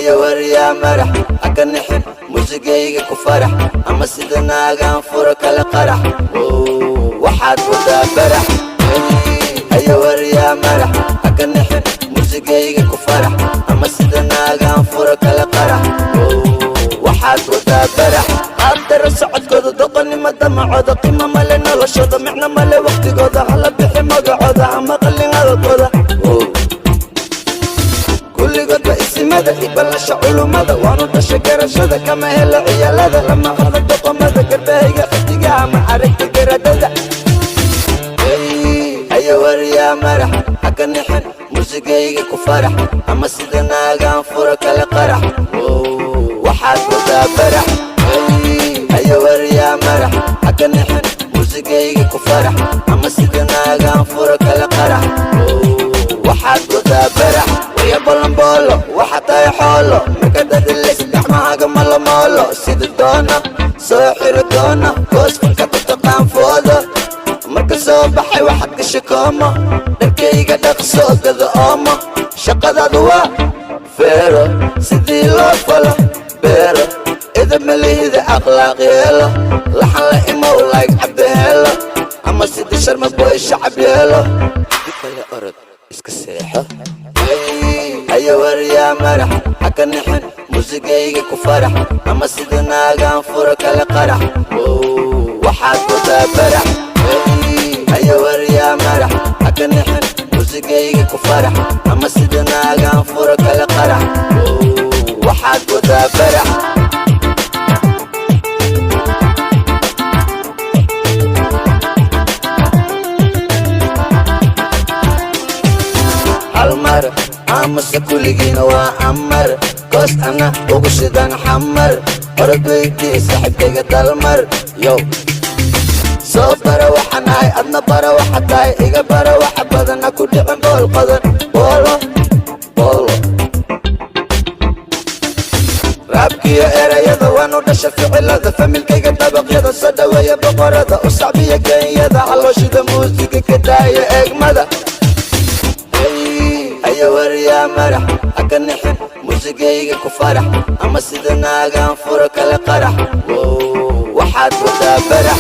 Haye waryaa marax, haka nixin, muusigayga ku farax, ama sida naagaan furo kala qarax. Waxaad wadaa barax. Haye waryaa marax, haka nixin, muusigayga ku farax, ama sida naagaan furo kala qarax. Waxaad wadaa barax. Qaabdara socodkooda, doqonnimo damacooda, qiimo male noloshooda, micno male waqtigooda, hala bixi magacooda ama qalin hadalkooda. Kulligoodba isimada ibalasha culummada, waanu dhashay garashada, kama helo ciyaalada, lama hadla doqomada, garbahayga xidigaha ma aragta garadada. Haye waryaa marax, haka nixin, muusigayga ku farax, ama sida naagaan furo kala qarax. Waxaad wadaa barax. Haye waryaa marax, haka nixin, muusigayga ku farax, ama sida naagaan furo kala qarax. Waxaad wadaa barax. Waya bolomboolo, waxa tahay xoolo, markadadilaysa gacmahaaga malamoolo, sida doona soo xiro doona, goosfanka ku taqaan fooda. Marka soo baxay waxaad gasha koomo, dharkayga dhaqso, gada oomo, shaqadaadu waa feero, sidii loo falo beero, idab malihida, akhlaaq yeelo, laxan la imow layg cabdiheelo, ama sidii Sharma Boy shacab yeelo, di kale orod iska seexo. Haye waryaa marax, haka nixin, muusigayga ku farax, ama sida naagaan furo kala qarax. Waxaad wadaa barax. Haye waryaa marax, haka nixin, muusigayga ku farax, ama sida naagaan furo kala qarax. Waxaad wadaa barax. Hal mar amase kulligiina waa amar, goos ana ugu shidan xamar, orod weydii saaxiibkayga Dalmar. Yow, soo bara waxaan ahay, adna bara waxa tahay, iga bara waxa badan, ha ku dhicin bool qodan, boolo boolo. Raabkiyo erayada waanu dhasha, ficilada familkayga, dabaqyada soo dhaweeya, boqorada u sacbiya, kenyada calooshida, muusiga ka daaya eegmada. Haye waryaa marax, haka nixin, muusigayga ku farax, ama sida naagaan furo kala qarax. Waxaad wadaa barax.